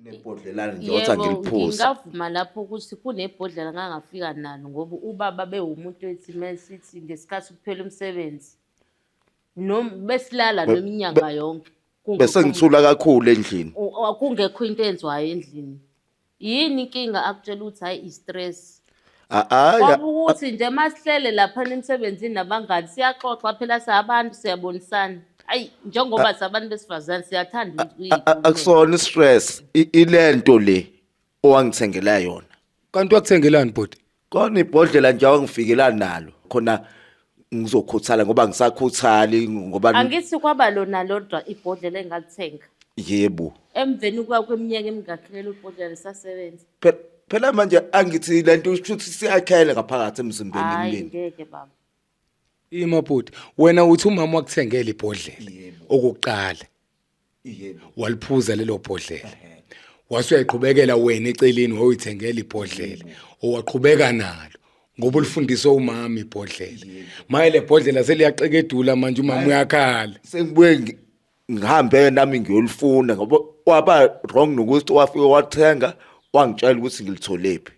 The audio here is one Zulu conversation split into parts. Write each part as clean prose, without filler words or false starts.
Kunebhodlelana nje othi Yebo, angiliphuze. ngingavuma lapho ukuthi kunebhodlela ngangafika nalo ngoba ubaba bewumuntu ethi mesithi ngesikhathi kuphela umsebenzi noma besilala noma inyanga yonke kungekho Bese ngithula kakhulu endlini. Kungekho into enziwayo endlini. Yini inkinga akutshela ukuthi hhayi i-stress? Hayi. Kwaba ukuthi nje masihlele laphana emsebenzini nabangani siyaxoxa phela sabantu siyabonisana. Ayi njengoba sabantu besifazane siyathanda ukuyikhulumela. Akusona i-stress, ilento le owangithengela yona. Kanti wakuthengelani bhuti? Kona ibhodlela nje awangifikela nalo khona ngizokhuthala ngoba ngisakhuthali ngoba Angithi kwaba lona lodwa ibhodlela engalithenga. Yebo. Emveni kwa kweminyaka emingakhi lelo bhodlela lisasebenza. Phela manje angithi lento usho ukuthi siyakhela ngaphakathi emzimbeni Hayi kumina. ngeke baba. Ima bhuti, wena uthi umama wakuthengela ibhodlela okokuqala. Yebo. Waliphuza lelo bhodlela. Wase uyayiqhubekela wena eceleni wayithengela ibhodlela owaqhubeka nalo ngoba ulifundiswe umama ibhodlela. Maye le bhodlela seliyaqekedula manje umama uyakhala. Sengibuye ngihambe nami ngiyolifuna ngoba waba wrong nokuthi wafike wathenga wangitshela ukuthi ngilitholephi.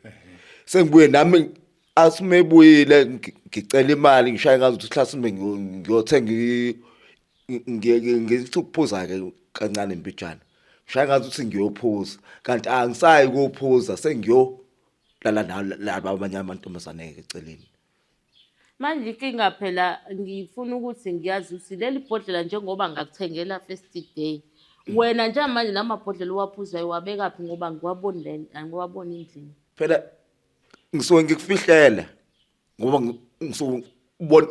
Sengibuye nami asimebuyile ngicela imali ngishaye ngazi ukuthi mhlasimbe ngiyothenga ngithi ukuphuza ke kancane mbijana. Ngishaye ngazi ukuthi ngiyophuza kanti angisayi ukuphuza sengiyolala nalaba abanye amantombazane ke eceleni. Manje inkinga phela ngifuna ukuthi ngiyazi ukuthi leli bhodlela njengoba ngakuthengela first day wena njengamanje lamabhodlela uwaphuzayo wabekaphi ngoba ngiwaboni le angiwaboni endlini. Phela ngisuke ngikufihlela ngoba ngisuke ubona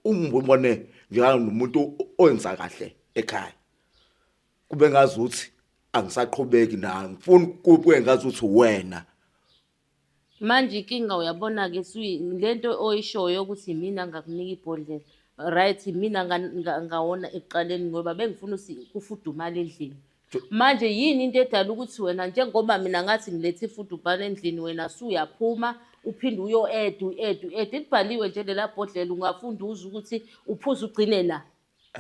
ungibone njenganomuntu owenza kahle ekhaya. Kube ngazi ukuthi angisaqhubeki na ngifuna kube ngazi ukuthi wena. Manje inkinga uyabona-ke lento oyishoyo ukuthi imina ngakunika ibhodlela right imina ngawona ekuqaleni ngoba bengifuna ukuthi kufudumale endlini. Manje yini into edala ukuthi wena njengoba mina ngathi ngilethe ifudumalo endlini wena suyaphuma uphinde uyo-add u-add u-add libhaliwe nje lela bhodlela ungafunda uze ukuthi uphuze ugcine la.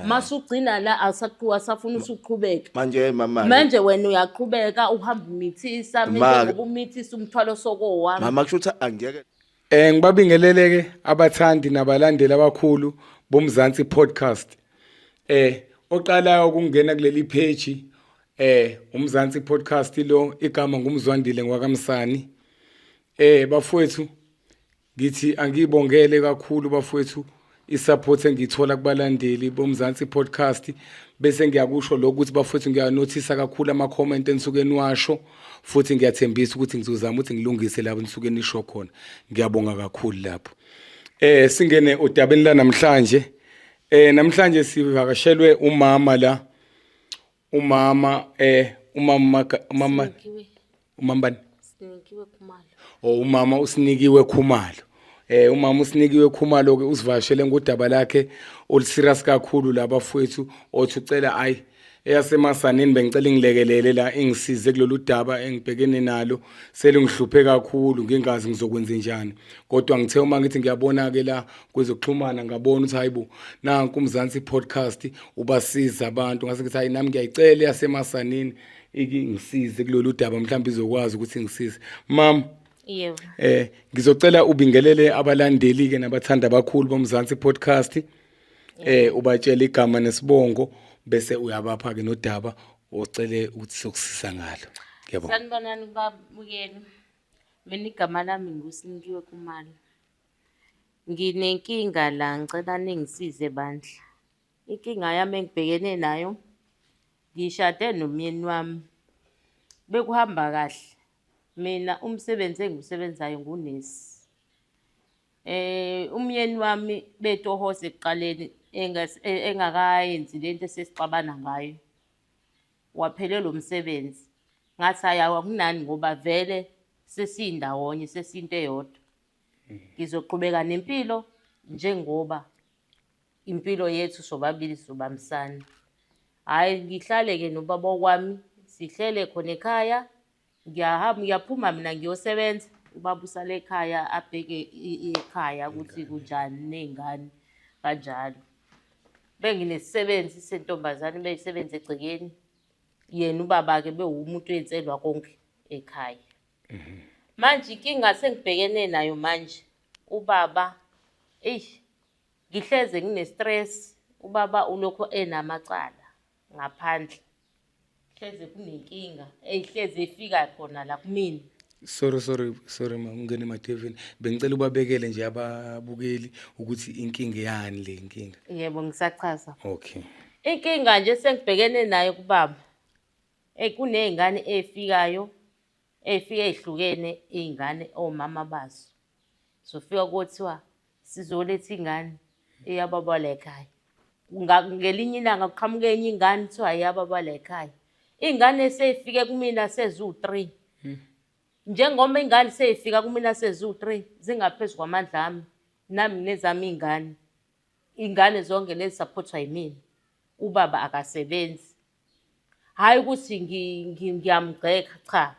Mase ugcina la asafuna ukuthi uqhubeke. Manje mama Manje wena uyaqhubeka uhamba umithisa Ma- njengoba umithisa umthwalo sokowami. Mama kusho ukuthi angeke Ngibabingelele ke abathandi nabalandeli abakhulu boMzansi Podcast. Oqalayo ukungena kuleli page uMzansi Podcast lo igama nguMzwandile ngwakamsani. Bafowethu ngithi angibongele kakhulu bafowethu isupport engiyithola kubalandeli boMzansi Podcast bese ngiyakusho lokho ukuthi bafowethu ngiyanothisa kakhulu ama comment enisuke niwasho futhi ngiyathembisa ukuthi ngizozama ukuthi ngilungise lapho nisuke nisho khona. Ngiyabonga kakhulu lapho. Singene odabeni la namhlanje. Namhlanje sivakashelwe umama la. Umama umama umama Sinikiwe. Umama bani? Sinikiwe Khumalo. Oh umama uSinikiwe Khumalo. Umama uSinikiwe Khumalo ke usivashele ngodaba lakhe oluserious kakhulu labafowethu othi ucela ayi eyasemasaneni bengicela ingilekelele la ingisize kulolu daba engibhekene nalo selungihluphe kakhulu ngingazi ngizokwenza njani kodwa ngithe uma ngithi ngiyabona ke la kwezokuxhumana ngabona ukuthi hayibo nanku uMzansi Podcast ubasiza abantu ngase ngithi hayi nami ngiyayicela eyasemasaneni ikingisize kulolu daba mhlawumbe izokwazi ukuthi ngisize mama. Yebo. Ngizocela ubingelele abalandeli ke nabathanda abakhulu boMzansi Podcast. Ubatshela igama nesibongo bese uyabapha ke nodaba ocele ukuthi sokusisa ngalo. Ngiyabonga. Sanibonani babukeli. Mina igama lami nguSinikiwe Khumalo. Nginenkinga la ngicela ningisize bandla. Inkinga yami engibhekene nayo ngishade nomyeni wami. Bekuhamba kahle. Mina umsebenzi engiwusebenzayo ngunesi. Umyeni wami betohoza ekuqaleni engakayenzi lento esesixabana ngayo. Waphelelwa umsebenzi. Ngathi hhayi akunani ngoba vele sesindawonye sesinto eyodwa. Ngizoqhubeka nempilo njengoba impilo yethu sobabili sobambisana. Hhayi ngihlale-ke nobaba wakwami, sihlele khona ekhaya, ngiyahamba ngiyaphuma mina ngiyosebenza, ubaba usale ekhaya abheke ekhaya ukuthi kunjani ney'ngane kanjalo. Benginesisebenzi sentombazane beyisebenza egcekeni. Yena ubaba-ke bewumuntu oyenzelwa konke ekhaya. Manje inkinga sengibhekene nayo manje, ubaba, eyi, ngihleze ngine-stress, ubaba ulokhu enamacala ngaphandle. Hleze kunenkinga eyihleze ifika khona la kumina. Sorry, sorry, sorry ma, ungene emadevini. Bengicela ubabekele nje ababukeli ukuthi inkinga yani le inkinga. Yebo, ngisachaza. Okay. Inkinga nje sengibhekene nayo kubaba. Kuney'ngane ey'fikayo, ey'fike ey'hlukene iy'ngane omama bazo. Zofika kothiwa sizoletha ingane eyababa la ekhaya. Ngelinye ilanga kuqhamuka enye ingane kuthiwa eyababa la ekhaya. Iy'ngane sey'fike kumina seziwu-three. Njengoba iy'ngane sey'fika kumina seziwu-three, zingaphezu kwamandla ami. Nami nginezami iy'ngane. Iy'ngane zonke lezi saphothwa yimina. Ubaba akasebenzi. Hhayi ukuthi ngiyamgxeka, cha.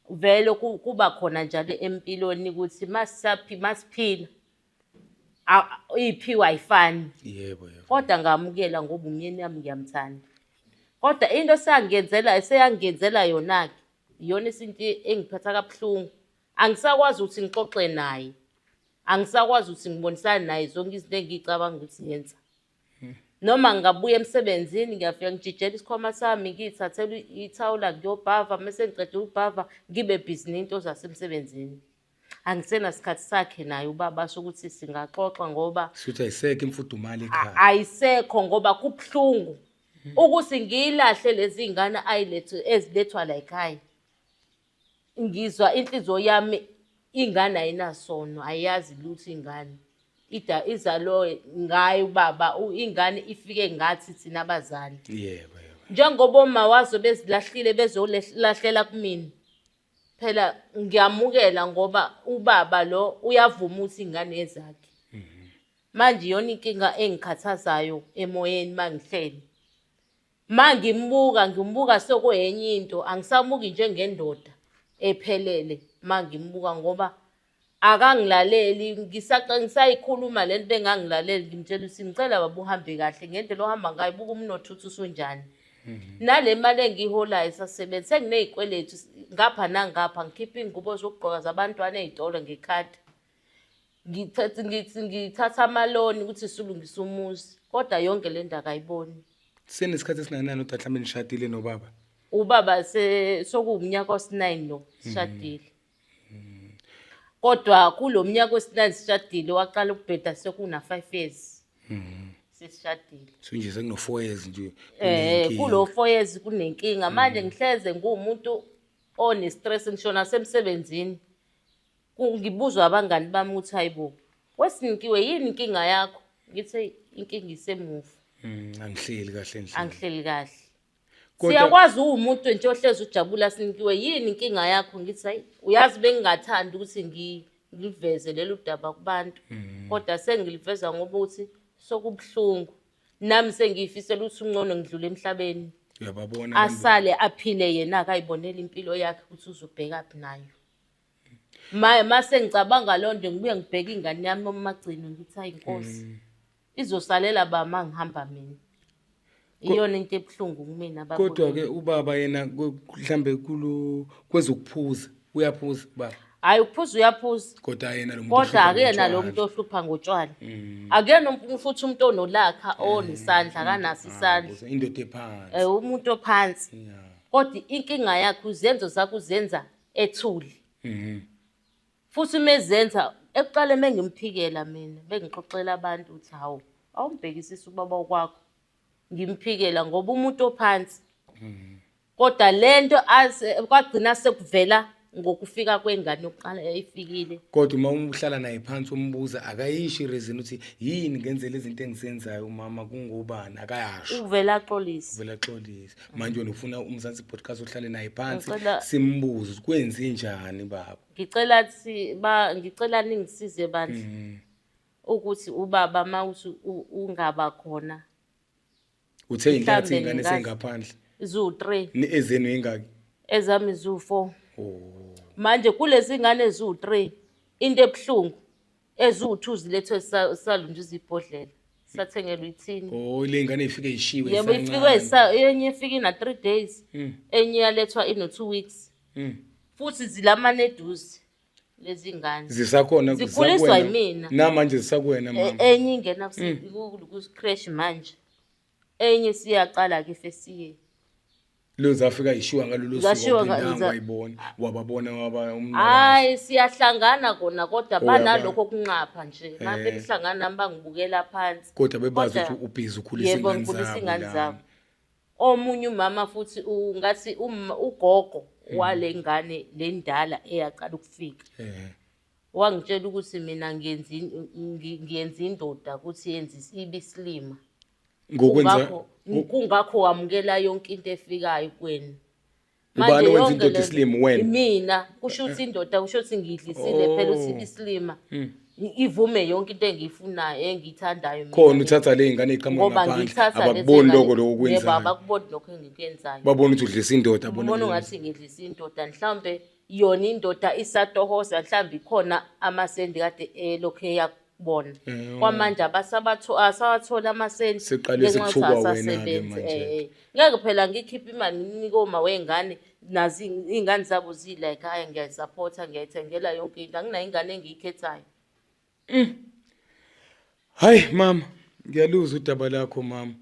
Vele kuba khona njalo empilweni ukuthi masiphila iy'phiwo ayifani. Yebo, yebo. Kodwa ngamukela ngoba umyeni wami ngiyamthanda. Kodwa into eseyangenzela eseyangenzela yona-ke iyona isinto engiphatha kabuhlungu. Angisakwazi ukuthi ngixoxe naye. Angisakwazi ukuthi ngibonisane naye zonke izinto engiy'cabanga ukuthi yenza. Noma ngingabuya emsebenzini ngiyafika ngijijele isikhwama sami ngiyithathele ithawula ngiyobhava mese ngiqeda ukubhava ngibe busy ney'nto zasemsebenzini. Angisenasikhathi sakhe naye ubaba sokuthi singaxoxa ngoba Shuthi ayisekho imfudumalo ekhaya. Ayisekho ngoba kubuhlungu ukuthi ngiyilahle lezi ngane ayilethe ezilethwa la ekhaya. Ngizwa inhliziyo yami, ingane ayinasono, ayiyazi lutho ingane. Ida izalo ngaye ubaba, ingane ifike ngathi thina abazali. Yebo, yebo. Njengoba oma wazo bezilahlile bezolahlela kumina. Phela ngiyamukela ngoba ubaba lo uyavuma ukuthi ingane ezakhe. Manje iyona inkinga engikhathazayo emoyeni mangihleli. Mangimbuka ngimbuka sekuyenye into, angisamuki njengendoda ephelele mangimbuka ngoba akangilaleli. Ngisayikhuluma le nto engangilaleli, ngimtshela ukuthi ngicela baba uhambe kahle ngendlela ohamba ngayo, buka umnotho ukuthi usunjani. Nale mali engiyiholayo isasebenza, senginey'kweletu ngapha nangapha, ngikhipha iy'ngubo zokugqoka zabantwana ey'tolo ngekhadi. Ngithatha amaloni ukuthi silungise umuzi, kodwa yonke le nto akayiboni. Senesikhathi esingakanani udade mhlawumbe nishadile nobaba? Ubaba sokuwumnyaka wesi-9 lo sishadile. Kodwa kulo mnyaka wesi-9 sishadile waqala ukubheda sekuna-5 years. Sesishadile. So nje sekuno-4 years nje. Kulo 4 years kunenkinga. Manje ngihleze nguwumuntu one-stress ngisho nasemsebenzini. Ngibuzwa abangani bami ukuthi hayibo, wesinikiwe yini inkinga yakho? Ngithi inkinga isemuva. Angihleli kahle endlini. Angihleli kahle. Siyakwazi uwumuntu nje ohlezi ujabula sinikiwe yini inkinga yakho? Ngithi hayi, uyazi bengingathandi ukuthi ngiliveze lolu daba kubantu. Kodwa sengiliveza ngoba ukuthi sokubuhlungu. Nami sengiyifisela ukuthi ungcono ngidlule emhlabeni. Uyababona abantu. Asale aphile yena akayibonele impilo yakhe ukuthi uzobhekaphi nayo. Mase ngicabanga loo nto ngibuye ngibheke ingane yami omagcino ngithi hayi Nkosi. Izosalela ba mangihamba mina. Iyona into ebuhlungu kumina baba. Kodwa ke ubaba yena mhlambe kulo kwezokuphuza uyaphuza baba. Hayi ukuphuza uyaphuza. Kodwa yena lo muntu Kodwa ohlupha akuyena lo ngotshwala. muntu ohlupha ngotshwala. Akuyena futhi umuntu onolakha onesandla akanaso isandla. Indoda ephansi. Umuntu ophansi. Kodwa inkinga yakhe izenzo zakhe uzenza ethule. Futhi mezenza ekuqale mengimphikela mina bengixoxela abantu ukuthi hawu awumbhekisisi ubaba kwakho. Ngimphikela ngoba umuntu ophansi. Kodwa lento kwagcina sekuvela ngokufika kwengane yokuqala eyayifikile. Kodwa uma uhlala naye phansi umbuza akayisho ireason ukuthi yini ngenzela izinto engizenzayo umama kungobani akayasho. Uvela axolise. Uvela axolise. Manje wena ufuna uMzansi Podcast uhlale naye phansi simbuze ukuthi kwenze njani baba. Ngicela ngicela ningisize bandla. Ukuthi ubaba mawuthi ungaba khona. Uthe inhlanhla Mhlambe ingane ngingazi. sengaphandle. Ziwu-3. Ni ezenu ingaki? Ezami ziwu-4. Manje kulezi ngane eziwu-3 into ebuhlungu eziwu-2 zilethwe salunje izibhodlela. Sathengelwa ithini. Oh, le ngane ifike ishiwe. Yebo, ifike isa enye ifike ina 3 days. Enye yalethwa ino 2 weeks. Futhi zilamane eduze lezi ngane. Zisakhona? Zikhuliswa Zisakuwena? yimina. Namanje zisakuwena, mama? Enye ingena ku-creche manje. Enye siyaqala ke first year. Lo zafika ishiwa ngalolu suku? Zashiwa Awuphindanga wayibona, wababona, waba umnakazi? Hayi, siyahlangana kona kodwa Oh, banalokho kunqapha nje. Uma behlangana nami bangibukela phansi. Kodwa bebazi Kodwa- ukuthi ubhizi ukhulisa Yebo, ingane ngikhulisa zabo iy'ngane la. zabo. Omunye umama futhi ungathi ugogo wale ngane le ndala eyaqala ukufika. Wangitshela ukuthi mina ngiyenza indoda ukuthi yenze ibe isilima. Ngokwenza Kungakho wamukela yonke into efikayo kuwena. Ubani Manje owenza yonke indoda isilima, wena? Mina, kusho ukuthi indoda, kusho ukuthi ngiyidlisile phela ukuthi ibe isilima. Ivume yonke into engiyifunayo, engiyithandayo mina. Khona uthatha le ngane iqhamuka Ngoba ngaphandle, ngithatha lezi abakuboni ngane- lokho lokho Yebo, okwenzayo. abakuboni lokho engikwenzayo. Babona ukuthi udlisa indoda bona. Ubona ungathi ngidlisa indoda, mhlawumbe yona indoda isatohoza, mhlawumbe ikhona amasendi kade elokhu eyakubona. Kwamanje asawatholi amasendi. Seqale ngenxa yokuthi sekuthukwa wena-ke asasebenzi. manje. Ngeke phela ngikhiphe imali nginike oma wey'ngane, nazi iy'ngane zabo zila ekhaya, ngiyayisaphotha, ngiyayithengela yonke into, anginayo ingane engiyikhethayo. Hayi mama, ngiyaluzwa udaba lakho mama.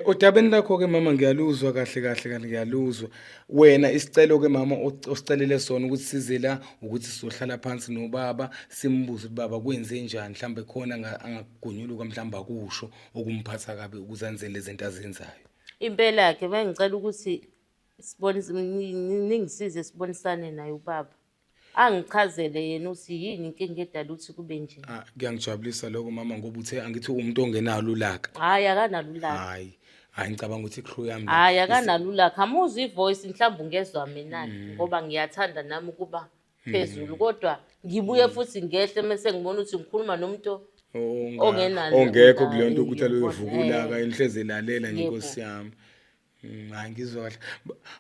Odabeni lakho ke mama ngiyaluzwa kahle kahle kahle, ngiyaluzwa. Wena isicelo ke mama osicelele sona ukuthi size la ukuthi sizohlala phansi nobaba simbuze ukuthi baba kwenze njani, mhlambe khona angagunyuluka, mhlambe akusho okumphatha kabi ukuze anze lezi zinto azenzayo. Impela ke bengicela ukuthi ningisize sibonisane naye ubaba. Angichazele yena ukuthi yini inkinga edala ukuthi kube nje. Ah, kuyangijabulisa lokho mama, ngoba uthe angithi umuntu ongenalo ulaka. Hhayi, akanalo ulaka. Hayi. Hayi, ngicabanga ukuthi crew yami la- Hhayi, akanalo ulaka. Amuzwe ivoice mhlawumbe ungezwa mina ngoba ngiyathanda nami ukuba phezulu, kodwa ngibuye futhi ngehle mase ngibona ukuthi ngikhuluma nomuntu ongenalo ongekho ulaka, kuleyo nto ukuthi aloyovuka ulaka, enhleze elalela nje. Inkosi yami. Hayi, ngizwa kahle.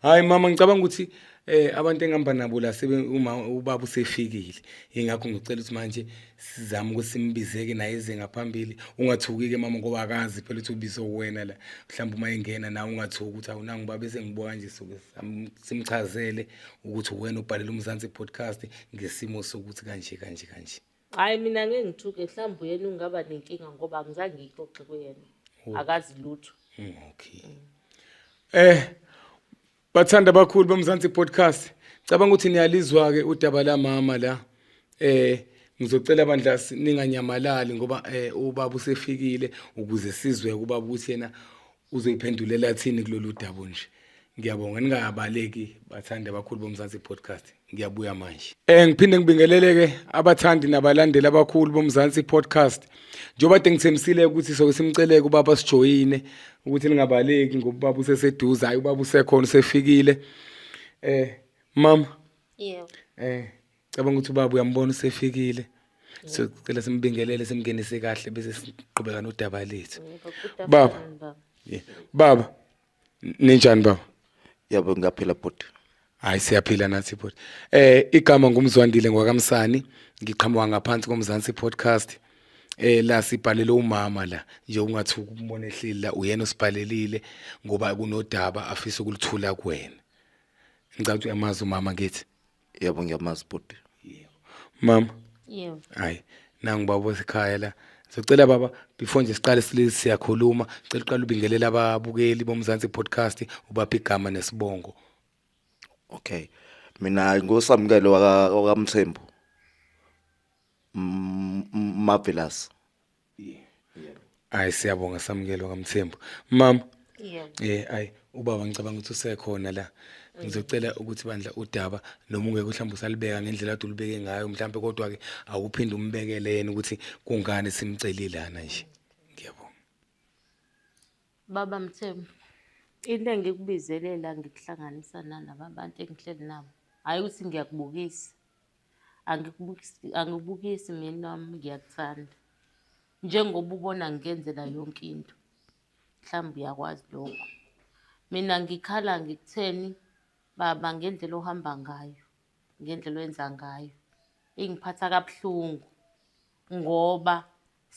Hayi mama, ngicabanga ukuthi abantu engihamba nabo la sebe uma ubaba usefikile, ingakho ngicela ukuthi manje sizame ukuthi simbizeke naye eze ngaphambili. Ungathuki-ke mama, ngoba akazi phela ukuthi ubizwe wena la. Mhlawumbe uma engena nawe ungathuki ukuthi awunangu baba esengibuka nje. Suke simchazele ukuthi wena ubhalele uMzansi Podcast ngesimo sokuthi kanje kanje kanje. Hhayi, mina ngeke ngithuke, mhlawumbe uyena ungaba nenkinga ngoba angizange ngiyixoxe kuyena. Akazi lutho. Okay. Bathanda abakhulu boMzansi Podcast. Cabanga ukuthi niyalizwa ke udaba la mama la. Ngizocela bandla ninganyamalali ngoba ubaba usefikile ukuze sizwe ubaba ukuthi yena uzoyiphendulela thini kulolu daba nje. Ngiyabonga, ningabaleki bathanda abakhulu boMzansi Podcast. Ngiyabuya manje. Ngiphinde ngibingelele ke abathandi nabalandeli abakhulu boMzansi Podcast. Njengoba kade ngithembisile ukuthi soke simceleke ubaba sijoyine ukuthi ningabaleki ngoba ubaba useseduze. Hayi, ubaba usekhona, usefikile. Mama, Yebo. Cabanga ukuthi ubaba uyambona usefikile. So cela simbingelele, simngenise kahle bese siqhubeka nodaba lethu. Yebo, good Baba. afternoon, baba. Yeah. Baba, ninjani baba? Yebo, ngiyaphila bhuti. Hayi, siyaphila nathi bhuti. Igama ngumzwandile ngwakamsani, ngiqhamuka ngaphansi koMzansi Podcast. La sibhalele umama la nje, ungathuka umbone ehleli la, uyena osibhalelile ngoba kunodaba afisa ukuluthula kuwena. Ngicabanga ukuthi uyamazi umama ngithi. Yebo, ngiyamazi bhuti. Mama, Yebo. hayi nangu baba osekhaya la. Sicela baba, before nje siqale silezi siyakhuluma, cela uqale ubingelele ababukeli boMzansi Podcast, ubaphe igama nesibongo. Okay, mina ngusamukelo wakaMthembu, Marvelous. Hayi, siyabonga Samukelo kaMthembu. Mama, Yebo. Ayi ubaba ngicabanga ukuthi usekhona la. Ngizocela ukuthi bandla udaba noma ungeke mhlawumbe usalibeka ngendlela ade ulibeke ngayo mhlawumbe, kodwa ke awuphinde umbekele yena ukuthi kungani simcelile lana nje. Ngiyabonga. Baba Mthembu, into engikubizelela ngikuhlanganisa nalaba bantu engihleli nabo, hhayi ukuthi ngiyakubukisa. Angikubukisi, angikubukisi mina wami, ngiyakuthanda. Njengoba ubona ngikenzela yonke into. Mhlawumbe uyakwazi lokho. Mina ngikhala ngikutheni baba, ngendlela ohamba ngayo, ngendlela owenza ngayo. Ingiphatha kabuhlungu ngoba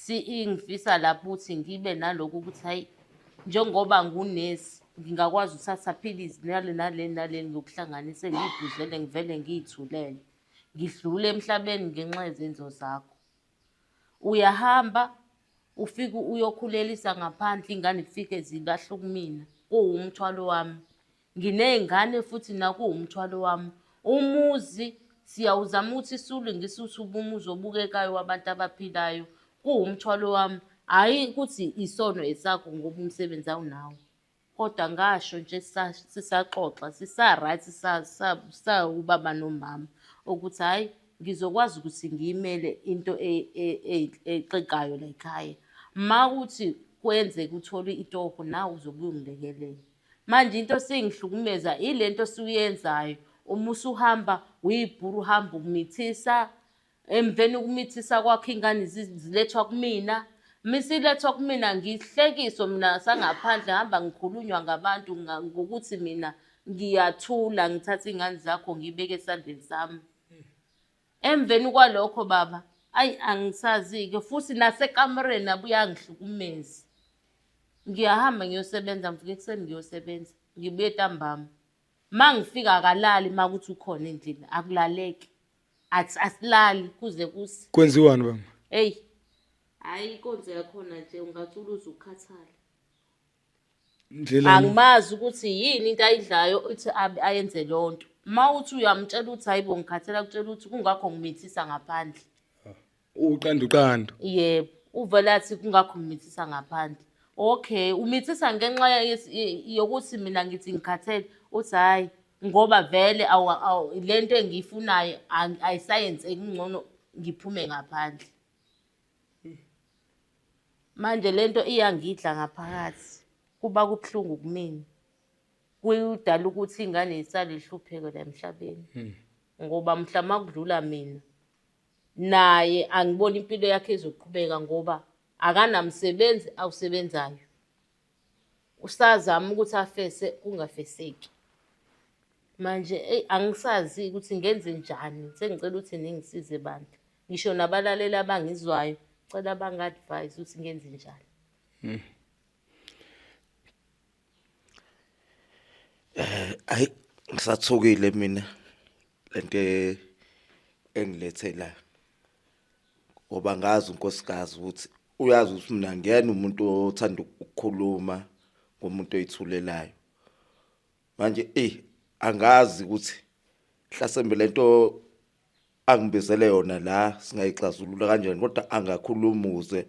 Ingifisa lapho ukuthi ngibe nalokhu ukuthi hhayi njengoba ngunesi ngingakwazi ukuthatha philisi nale nale nale ngikuhlanganise ngiy'phuzele ngivele ngiy'thulele. Ngidlule emhlabeni ngenxa yezenzo zakho. Uyahamba ufike uyokhulelisa ngaphandle iy'ngane zifike zilahlwe kumina, kuwumthwalo wami. Nginey'ngane futhi nakuwumthwalo wami. Umuzi siyawuzama ukuthi siwulungise ukuthi ube umuzi obukekayo wabantu abaphilayo. Kuwumthwalo wami, hhayi ukuthi isono esakho ngoba umsebenzi awunawo. Kodwa ngasho nje sisaxoxa sisa-right sawubaba nomama ukuthi hhayi ngizokwazi ukuthi ngiyimele into exegayo la ekhaya. Ma kuthi kwenzeka uthole itoho nawe uzobuye ungilekelele. Manje into esingihlukumeza ile nto osuyenzayo uma usuhamba uyibhuru uhamba umithisa emveni ukumithisa kwakho iy'ngane zilethwa kumina misilethwa kumina ngihlekiswe mina sangaphandle hamba ngikhulunywa ngabantu ngokuthi mina ngiyathula ngithatha iy'ngane zakho ngiyibeke esandleni sami. Emveni kwalokho baba ayi angisazi-ke futhi nasekamereni abuye angihlukumeze. Ngiyahamba ngiyosebenza ngivuka ekuseni ngiyosebenza ngibuye ntambama. Uma ngifika akalali uma kuthi ukhona endlini akulaleki. Athi asilali kuze kuse. Kwenziwani baba? Eyi hhayi inkonzo yakhona nje ungacula uze ukhathale. Ndlelani? Angimazi ukuthi yini into ayidlayo uthi ayenze leyo nto. Uma uthi uyamtshela ukuthi hayi bo ngikhathela kutshela ukuthi kungakho ngimithisa ngaphandle. Uqanda uqanda. Yebo, uvele athi kungakho ngimithisa ngaphandle. Okay, umithisa ngenxa yokuthi mina ngithi ngikhathele, uthi hhayi ngoba vele le nto engiyifunayo ayisayenzeki kungcono ngiphume ngaphandle. Manje le nto iyangidla ngaphakathi, kuba kubuhlungu kumina. Kudala ukuthi iy'ngane zisale zihlupheke la emhlabeni. Ngoba mhla uma kudlula mina, naye angiboni impilo yakhe izoqhubeka ngoba akanamsebenzi awusebenzayo. Usazama ukuthi afese kungafeseki. Manje eyi angisazi ukuthi ngenze njani, sengicela ukuthi ningisize bandla. Ngisho nabalaleli abangizwayo, cela bangi-advise ukuthi ngenze njani. Ayi ngisathukile mina lento engilethe la. Ngoba ngazi unkosikazi ukuthi uyazi ukuthi mina ngiyena umuntu othanda ukukhuluma ngomuntu oyithulelayo. Manje eyi angazi ukuthi mhlasimbe lento angibizele yona la singayixazulula kanjani kodwa angakhuluma ukuze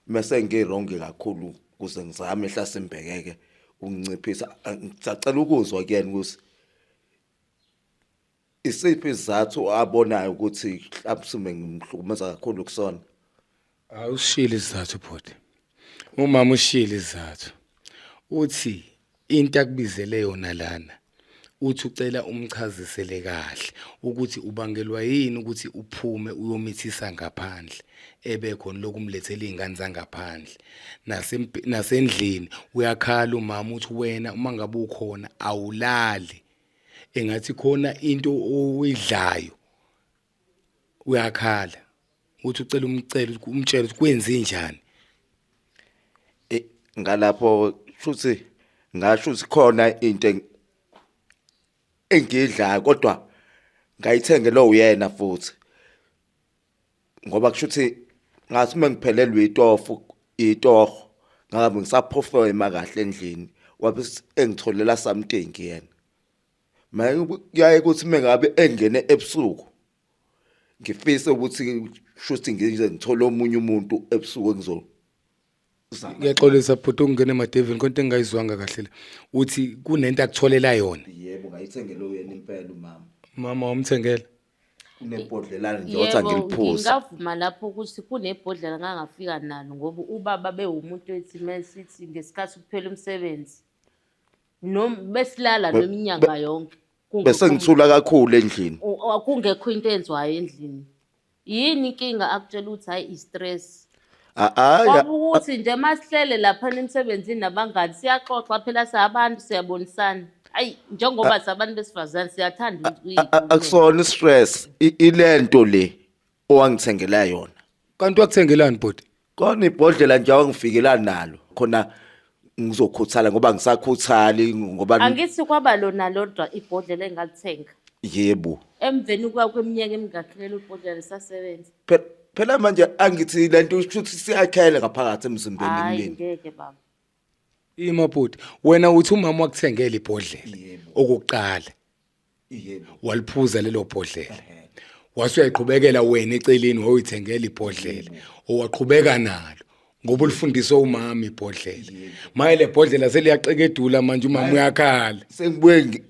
mese ngi-wrong kakhulu ukuze ngizame hlasimbekeke ukunciphisa. Ngisacela ukuzwa kuyena ukuthi Isiphi isizathu abonayo ukuthi mhlawumbe ngimhlukumeza kakhulu kusona? Awusishilo isizathu bhuti. Umama ushilo isizathu. Uthi into akubizele yona lana uthi ucela umchazisele kahle ukuthi ubangelwa yini ukuthi uphume uyomithisa ngaphandle ebekhona lokumlethela izingane zangaphandle nasendlini uyakhala umama uthi wena uma ngabe ukhona awulali engathi khona into oyidlayo uyakhala uthi ucela umcela umtshele ukuthi kwenze njani. Eh, ngalapho shuthi ngasho ukuthi khona into engiyidlayo kodwa ngayithengelwa uyena futhi ngoba kusho ukuthi ngathi uma ngiphelelwe itofu itoho ngabe ngisaphofema kahle endlini wabe engitholela something yena. Maye kuyaye kuthi mengabe engene ebusuku ngifise ukuthi shuthi ngize ngithole omunye umuntu ebusuku engizo Ngiyaxolisa bhuti ukungena emadevini konke engingayizwanga kahle la. Uthi kunento akutholela yona. Yebo ngayithengela uyena impela umama. Mama wamthengela. Kunebhodlelana nje othi angiliphuze. Ngingavuma lapho ukuthi kunebhodlela ngangafika nalo ngoba ubaba bewumuntu ethi mesithi ngesikhathi kuphela umsebenzi noma besilala noma inyanga yonke bese ngithula kakhulu endlini kungekho into enziwayo endlini. Yini inkinga akutshela ukuthi hhayi i-stress? Hayi ukuthi nje masihlele lapha emsebenzini nabangani siyaxoxa phela sabantu siyabonisana. Ayi njengoba sabantu besifazane siyathanda akusona i-stress ilento le owangithengela yona. Kanti wakuthengelani bhuti? Kona ibhodlela nje awangifikela nalo khona ngizokhuthala ngoba ngisakhuthali ngoba Angithi kwaba lona lodwa ibhodlela engalithenga. Yebo. Emveni kwa kweminyaka emingakhi lelo bhodlela lisasebenza. Phela manje angithi lento usho ukuthi siyakhele ngaphakathi emzimbeni Hayi kumina. ngeke baba. Ima bhuti, wena uthi umama wakuthengela ibhodlela okokuqala. Yebo. Waliphuza lelo bhodlela. Wase uyayiqhubekela wena eceleni wayithengela ibhodlela owaqhubeka nalo ngoba ulifundiswe umama ibhodlela. Maye le bhodlela seliyaqekedula manje umama uyakhala. Sengibuye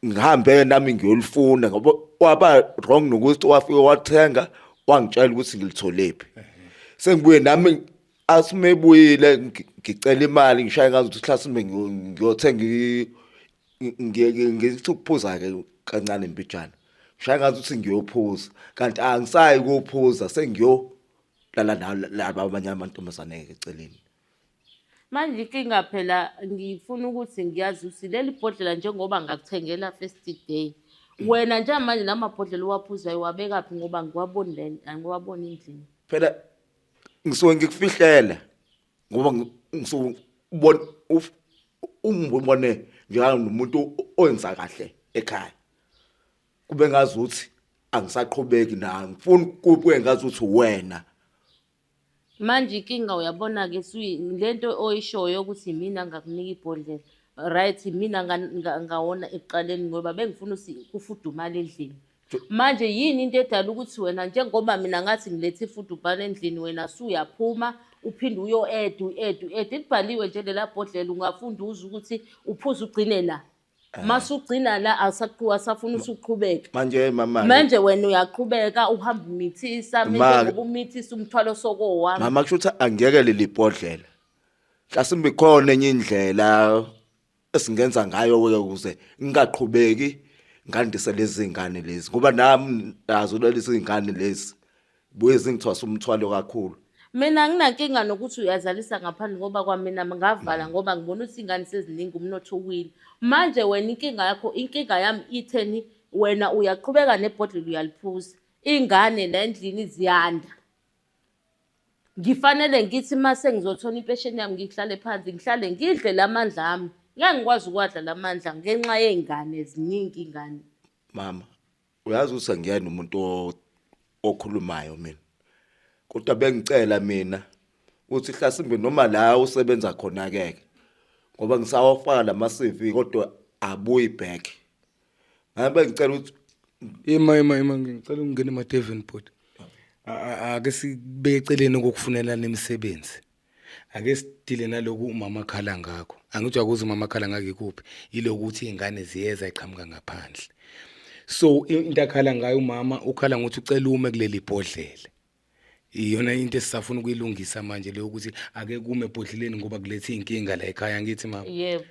ngihambe nami ngiyolifuna ngoba waba wrong nokuthi wafike wathenga wangitshela ukuthi ngilitholephi. Sengibuye nami asimebuyile ngicela imali ngishaye ngazi ukuthi mhlasimbe ngiyothenga ngithi ukuphuza ke kancane mbijana. Ngishaye ngazi ukuthi ngiyophuza kanti angisayi kophuza sengiyolala nalaba abanye amantombazane ke eceleni. Manje inkinga phela ngifuna ukuthi ngiyazi ukuthi leli bhodlela njengoba ngakuthengela first day wena njengamanje la mabhodlela uwaphuzayo wabekaphi ngoba angiwaboni la angiwaboni endlini. Phela ngisuke ngikufihlela ngoba ngisuke ubona ungibone njenganomuntu owenza kahle ekhaya. Kube ngazuthi angisaqhubeki na ngifuni kube ngazuthi wena. Manje inkinga uyabona-ke lento oyishoyo ukuthi imina ngakunika ibhodlela right imina ngawona ekuqaleni ngoba bengifuna ukuthi kufudumale endlini. Manje yini into edala ukuthi wena njengoba mina ngathi ngilethe ifudumalo endlini wena suyaphuma uphinde uyo-eda u-eda u-eda libhaliwe nje lela bhodlela ungafunda uzwe ukuthi uphuze ugcine la. Masugcina la awusafuna ukuthi uqhubeke. Manje mama Manje wena uyaqhubeka uhamba umithisa Ma- njengoba umithisa umthwalo sokowami. Mama kusho ukuthi angiyekele leli bhodlela. Mhlasimbe ikhona enye indlela esingenza ngayo ke ukuze ngingaqhubeki ngandise lezi ngane lezi ngoba nami nazo lezi ngane lezi buye zingithwasa umthwalo kakhulu. Mina anginankinga nokuthi uyazalisa ngaphandle ngoba kwamina ngavala ngoba ngibona ukuthi iy'ngane seziningi umnotho uwile. Manje wena inkinga yakho inkinga yami itheni wena uyaqhubeka nebhodlela uyaliphuza. Iy'ngane la endlini ziyanda. Ngifanele ngithi uma sengizothola impesheni yami ngihlale phansi ngihlale ngidle la mandla ami. Ngeke ngikwazi ukuwadla la mandla ngenxa yey'ngane ziningi iy'ngane. Mama uyazi ukuthi angiyena umuntu okhulumayo mina. Kodwa bengicela mina ukuthi hlasimbe noma la usebenza khona ke ngoba ngisawafaka lama CV kodwa abuyi back. Ngabe ngicela ukuthi Ima ima ima ngicela ukungena ema-Davenport. Ake sibeke eceleni kokufunelana imisebenzi. Ake sidile naloku umama akhala ngakho. Angithi uyakuzwa umama akhala ngakho ikuphi? Yilokuthi iy'ngane ziyeza iqhamuka ngaphandle. So into akhala ngayo umama ukhala ngokuthi ucela ume kuleli bhodlela. Iyona into esisafuna ukuyilungisa manje leyo ukuthi ake kume ebhodleleni ngoba kuletha iy'nkinga la ekhaya angithi mama. Yebo.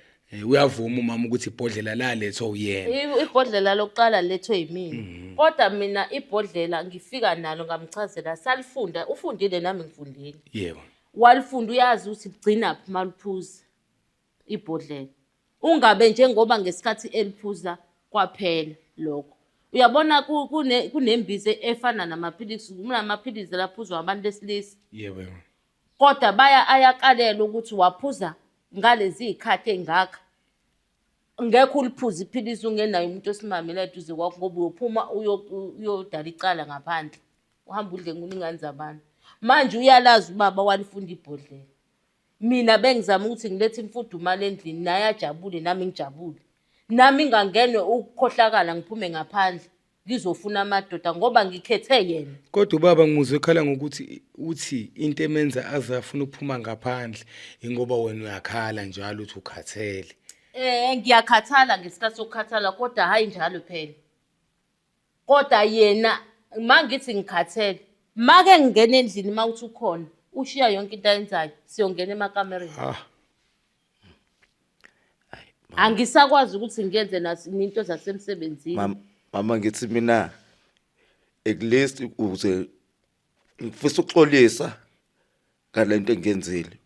Uyavuma umama ukuthi ibhodlela lalethwa uyena. Ibhodlela lokuqala lethwe yimina. Kodwa mina ibhodlela ngifika nalo ngamchazela salifunda ufundile nami ngifundile. Yebo. Walifunda uyazi ukuthi ligcina phi maliphuza ibhodlela. Ungabe njengoba ngesikhathi eliphuza kwaphela lokho. Uyabona kunembiza efana namaphilisi, kunamaphilisi laphuzwa abantu besilisa. Yebo. Yebo. Kodwa baya ayakalelwa ukuthi waphuza ngalezi zikhathi ey'ngaka. Ngekho uliphuze iphilisi ungenaye umuntu osimame la eduze kwakho ngoba uyophuma uyodala icala ngaphandle. Uhambe udle ingane zabantu. Manje uyalazi ubaba walifunda ibhodlela. Mina bengizama ukuthi ngilethe imfudumalo endlini naye ajabule nami ngijabule. Nami ngingangenwe ukukhohlakala ngiphume ngaphandle ngizofuna amadoda ngoba ngikhethe yena. Kodwa ubaba ngimuzwe ekhala ngokuthi uthi into emenza aze afune ukuphuma ngaphandle ingoba wena uyakhala njalo uthi ukhathele. Ngiyakhathala ngesikhathi sokukhathala kodwa hhayi njalo phela. Kodwa yena uma ngithi ngikhathele, make ngingena endlini uma uthi ukhona, ushiya yonke into ayenzayo, siyongena emakamereni. Ah. Angisakwazi ukuthi ngiyenze into zasemsebenzini. Mama ngithi mina at least ukuze ngifisa ukuxolisa ngalento engiyenzile.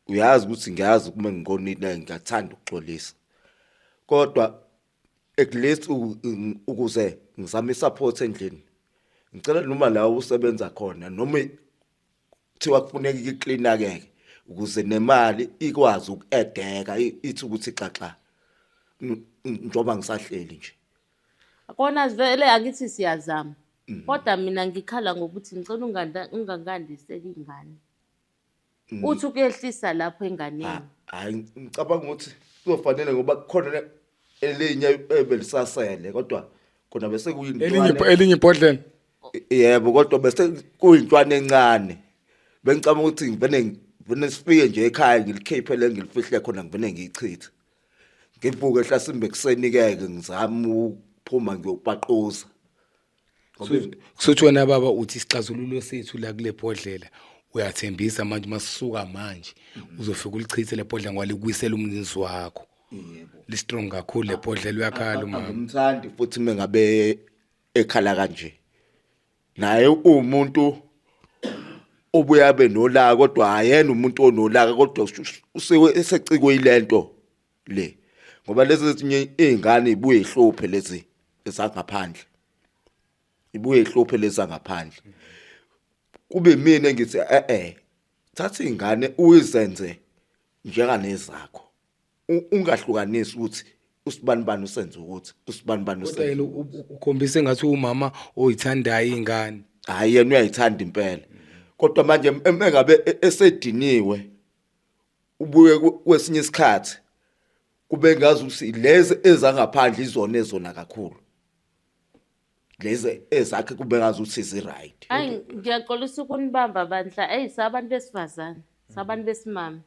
Uyazi ukuthi ngiyazi uma ngikonile ngiyathanda ukuxolisa. Kodwa at least ukuze ngizame isupport endlini. Ngicela noma la usebenza khona noma Kuthiwa kufuneka iklinakeke ukuze nemali ikwazi ukuedeka ithi ukuthi xaxa njengoba ngisahleli nje. Kona vele angithi siyazama. Kodwa mina ngikhala ngokuthi ngicela ungangandiseli ingane. Uthi ukuyehlisa lapho enganeni. Hayi, ngicabanga ukuthi kuzofanele ngoba kukhona elinye ebelisasele kodwa khona bese Elinye kuyintwana. Elinye ibhodlela. Yebo, kodwa bese kuyintwana encane. Bengicabanga ukuthi ngivele sifike nje ekhaya ngilikhiphe le ngilifihle khona, ngivele ngiyichithe. Ngivuke hlasimbe kuseni-ke ngizame ukuphuma ngiyopaquza. Kusothi wena baba uthi isixazululo sethu la kule bhodlela, uyathembisa manje masisuka manje uzofika ulichithe le bhodlela ngoba likuyisela umninzi wakho. Yebo. Li-strong kakhulu le bhodlela, uyakhala umama. Angimthandi futhi mengabe ekhala kanje. Naye uwumuntu obuye abe nolaka, kodwa ayena umuntu onolaka, kodwa usuke esecikwe yilento le. Ngoba lezi ezinye izingane ibuye ihluphe lezi ezangaphandle. Ibuye ihluphe lezi zangaphandle. Kube mina engithi eh eh thatha ingane uyizenze njenganezakho. Ungahlukanisi ukuthi usibani bani usenze ukuthi usibani bani Kodwa usenze. yena ukhombisa engathi umama oyithandayo ingane. Hayi, yena uyayithanda impela. Kodwa manje engabe esediniwe ubuye kwesinye isikhathi kube ngazi ukuthi lezi ezangaphandle izona ezona kakhulu. Lezi ezakhe kube ngazi ukuthi zi right. Hayi, ngiyaxolisa ukunibamba bandla. Eyi, sabantu besifazane, sabantu besimame.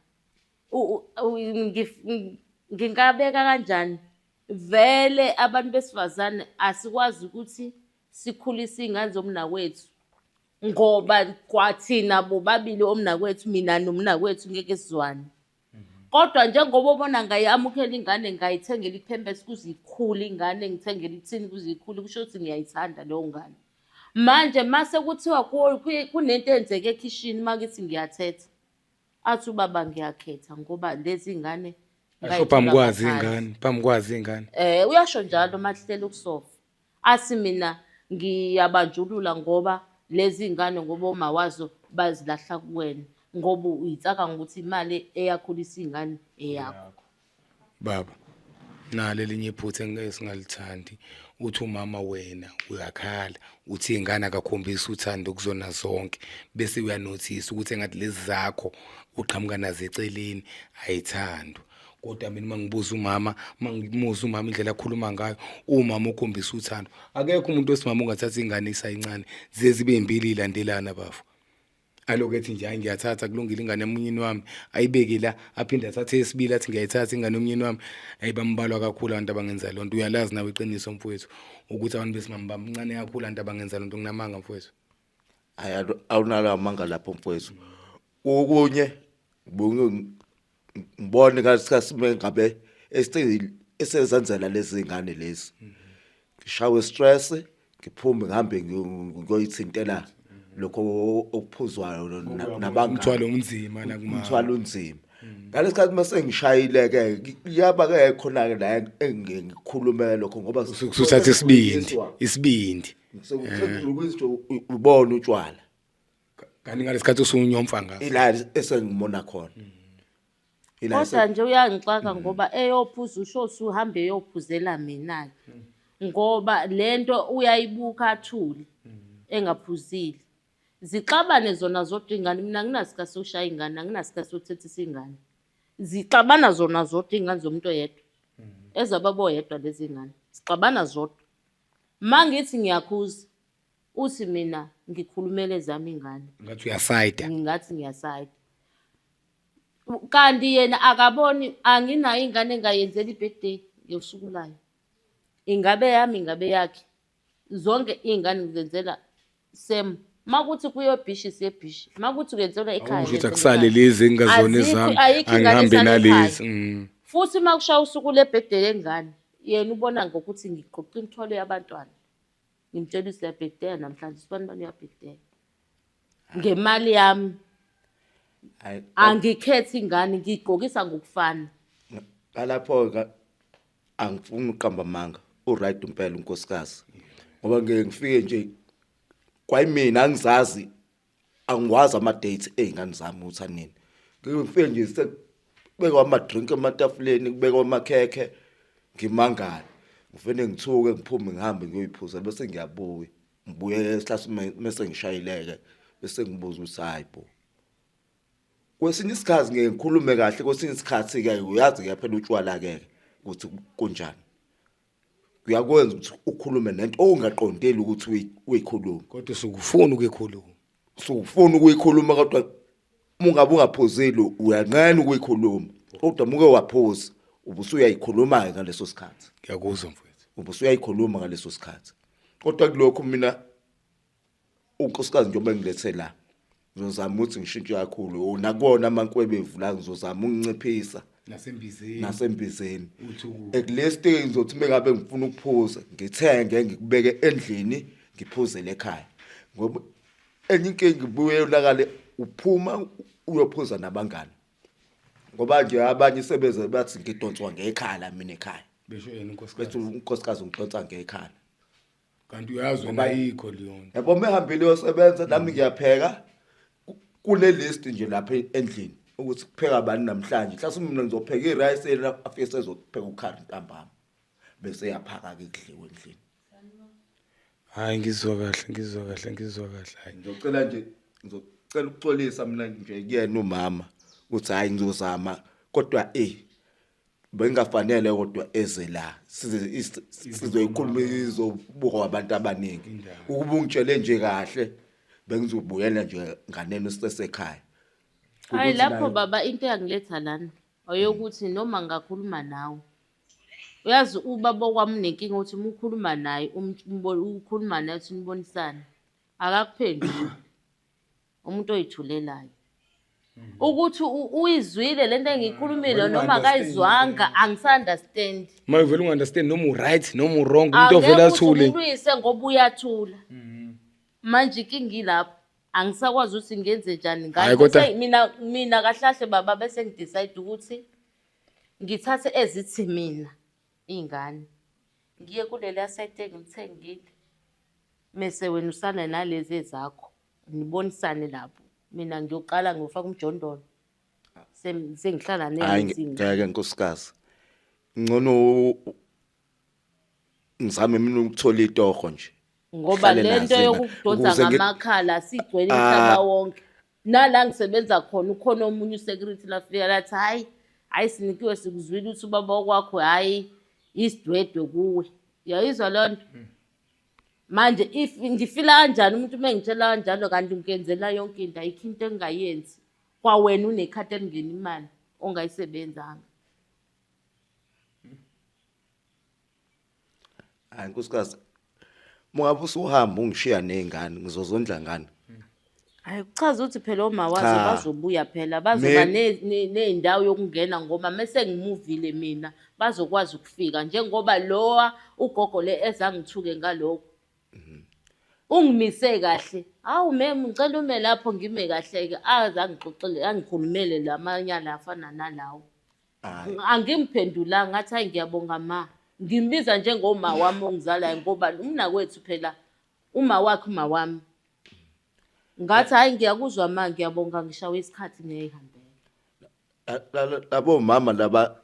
Ngingabeka kanjani? Vele abantu besifazane asikwazi ukuthi sikhulise iy'ngane zomnakwethu. Ngoba kwathina bobabili omnakwethu, mina nomnakwethu, ngeke sizwane. Kodwa njengoba ubona ngayamukela ingane, ngayithengela iphempesi kuze ikhule ingane, ngithengele ithini kuze ikhule, kusho ukuthi ngiyayithanda leyo ngane. Manje mase kuthiwa kunento eyenzeka ekhishini, uma ngithi ngiyathetha, athi ubaba ngiyakhetha ngoba lezi ngane Asho phambi kwazi ngayithola. Ingane, phambi kwazi ingane. Uyasho njalo mahlele ukusofa. Athi mina ngiyabanjulula ngoba lezi ngane, ngoba oma wazo bazilahla kuwena, ngoba uyitsaka ngokuthi imali eyakhulisa ingane eyakho. Baba, nalo elinye iphutha engeke singalithandi. Uthi umama wena uyakhala, uthi ingane akakhombisi uthando kuzona zonke, bese uyanothisa ukuthi engathi lezi zakho uqhamuka nazo eceleni ayithandwa. Kodwa mina uma ngibuza umama, uma ngimuza umama indlela akhuluma ngayo, umama ukhombisa uthando. Akekho umuntu wesimama ongathatha ingane isayincane zize zibe imbili ilandelana, bafo. Alokhu ethi nje, hayi, ngiyathatha, kulungile, ingane yomnyeni wami, ayibeke la, aphinde athathe esibili, athi ngiyayithatha ingane yomnyeni wami. Ayi, bambalwa kakhulu abantu abangenza loo nto. Uyalazi nawe iqiniso mfowethu ukuthi abantu besimame bamncane kakhulu abantu abangenza loo nto. Nginamanga mfowethu? Hayi, awunalo amanga lapho mfowethu. Okunye ngibone ngasikhathi mengabe esezenzela lezi ngane lezi. Ngishawe stress, ngiphume ngihambe ngiyoyithintela lokho okuphuzwayo nabangani. Umthwalo unzima la kuma. Umthwalo unzima. Ngalesikhathi mase ngishayile ke, kuyaba ke khona ke la engikhulumela lokho ngoba Usuthatha isibindi, isibindi. Sekukhulunyiswa ubona utshwala. Kanti ngalesikhathi usunyomfa ngaso. Ila esengimona khona. Ila Kodwa nje uyangixaka ngoba eyophuza usho usuhambe eyophuzela mina-ke. Ngoba lento uyayibuka athule engaphuzile. Zixabane zona zodwa ingane, mina anginasikhathi sokushaya ingane, anginasikhathi sokuthethisa ingane. Zixabana zona zodwa iy'ngane zomuntu oyedwa. Ezababa oyedwa lezi ngane. Zixabana zodwa. Ma ngithi ngiyakhuza, uthi mina ngikhulumela ezami ingane. Ngathi uyasayida. Ngingathi ngiyasayida. Kanti yena akaboni anginayo ingane engayenzela i-birthday ngosuku layo. Ingabe yami, ingabe yakhe. Zonke iy'ngane ngizenzela same. Makuthi kuyo bhishi, siye ebhishi. Makuthi kuyenzelwa ekhaya, Awusho ukuthi kuyenzelwa akusale ekhaya. lezi engingazona Azikho, ezami, ayikho ingane angihambe esale ekhaya. nalezi. Futhi uma kushaya usuku le-birthday lengane, yena ubona ngokuthi ngiqoqa imithwalo yabantwana. Ngimtshela ukuthi siyabhedeya namhlanje, sibani bani uyabhedeya. Ngemali yami. Hayi, Angikhethi ingane, ngiyigqokisa ngokufana. Ngalapho ke angifuni uqamba amanga. U-right impela unkosikazi. Ngoba ngeke ngifike nje kwayimina angizazi. Angiwazi ama-dates ey'ngane zami ukuthi anini. Ngifike nje sekubekwa ama-drink ematafuleni, kubekwa amakhekhe, ngimangale. Ngivele ngithuke ngiphume ngihambe ngiyoyiphuza bese ngiyabuya. Ngibuye mhlawumbe mese ngishayileke bese ngibuza ukuthi hayi bo. Kwesinye isikhathi ngeke ngikhulume kahle, kwesinye isikhathi-ke uyazi-ke phela utshwala-ke ukuthi kunjani. Kuyakwenza ukuthi ukhulume nento ongaqondeli ukuthi uyikhulume. Kodwa usukufuna ukuyikhuluma. Usufuna ukuyikhuluma kodwa uma ungabe ungaphuzile uyanqena ukuyikhuluma. Kodwa muke waphuza ubusuyayikhuluma-ke ngaleso sikhathi. Ngiyakuzwa mfowethu. Ubusuyayikhuluma ngaleso sikhathi. Kodwa kulokhu mina unkosikazi njengoba engilethe la ngizozama ukuthi ngishintshe kakhulu nakuwona amankwebevu la ngizozama ukunciphisa nasembizeni nasembizeni at least ngizothi mengabe ngifuna ukuphuza ngithenge ngikubeke endlini ngiphuzele ekhaya ngoba enye inkinga ibuye yonakale uphuma uyophuza nabangani ngoba nje abanye sebeze bathi ngidonswa ngekhala mina ekhaya besho yena unkosikazi bethi unkosikazi ngidonsa ngekhala Kanti uyazi wena ayikho leyo nto. Yabo mehambile uyosebenza nami ngiyapheka kune list nje lapha endlini ukuthi kupheka bani namhlanje. Mhlawumbe mina ngizopheka i-rice yena afike sezopheka ukhari ntambama. Bese yaphaka ke kudliwe endlini. Hayi ngizwa kahle ngizwa kahle ngizwa kahle hayi. Ngizocela nje ngizocela ukuxolisa mina nje kuyena umama ukuthi hayi ngizozama kodwa eh bengafanele kodwa eze la size sizoyikhuluma izobukwa abantu abaningi ukuba ungitshele nje kahle bengizobuyela nje nganeno sisesekhaya. Hayi lapho baba into eyangiletha lana oyokuthi noma ngingakhuluma nawe uyazi ubaba kwami unenkinga ukuthi uma ukhuluma naye ukhuluma naye uthi nibonisane akakuphenduli. Umuntu oyithulelayo ukuthi uyizwile lento engiyikhulumile noma akayizwanga angisa-understand. Uma uvele unga-understand noma u-right noma u-wrong umuntu ovele athule. Angeke ngoba uyathula. Manje inkinga ilapho angisakwazi ukuthi ngenze njani Hhayi, kodwa- mina mina kahlahle baba bese ngidecide ukuthi ngithathe ezithi mina iy'ngane ngiye kuleliya site engilithengile mese wena usale nalezi ezakho. Nibonisane lapho mina ngiyoqala ngiyofaka umjondolo sengihlala Hayi nezinto. ngeke nkosikazi. Ngcono ngizame mina ukuthola itoho nje. Ngoba Ngihlale le nazo nto iy'ngane. yokudonsa Ukuze ngamakhala sigcwele umhlaba wonke. Nala ngisebenza khona ukhona omunye usecurity lafika lathi hhayi hhayi sinikiwe sikuzwile ukuthi ubaba wakwakho hhayi isidwedwe kuwe. Uyayizwa leyo nto? Manje if ngifila kanjani umuntu uma engitshela kanjalo kanti ngikenzela yonke into ayikho into engingayenzi. Kwawena unekhadi elingena imali ongayisebenzanga. Hayi nkosikazi, mungabe usuhamba ungishiya ney'ngane ngizozondla ngani? Hayi kuchaza ukuthi phela omawazi Cha. bazobuya phela bazoba ney'ndawo yokungena ngoba mese ngimuvile mina bazokwazi ukufika njengoba lowa ugogo le ezangithuke ngalokho. Ungimise kahle. Hawu mem ngicela ume lapho ngime kahle-ke aze angixoxele angikhulumele lamanyala afana nalawo. Hayi. Angimphendulanga ngathi hayi ngiyabonga ma. Ngimbiza njengoma wami ongizalayo ngoba umnakwethu phela uma wakhe uma wami. Ngathi hayi ngiyakuzwa ma ngiyabonga ngishawe isikhathi ngiyayihambela. Labo mama laba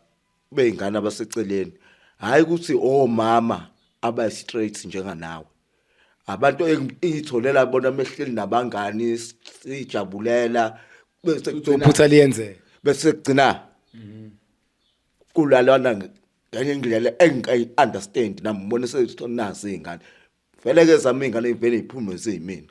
bey'ngane abaseceleni hhayi ukuthi omama aba-straight njenganawe. Abantu engiyitholela bona mehleli nabangani sijabulela bese kugcina Uphutha liyenzeka. bese kugcina kulalwana ngenye indlela engingayi-understand nami ngibone sethi nazi iy'ngane. Vele ke zami iy'ngane vele y'phume ziyimina.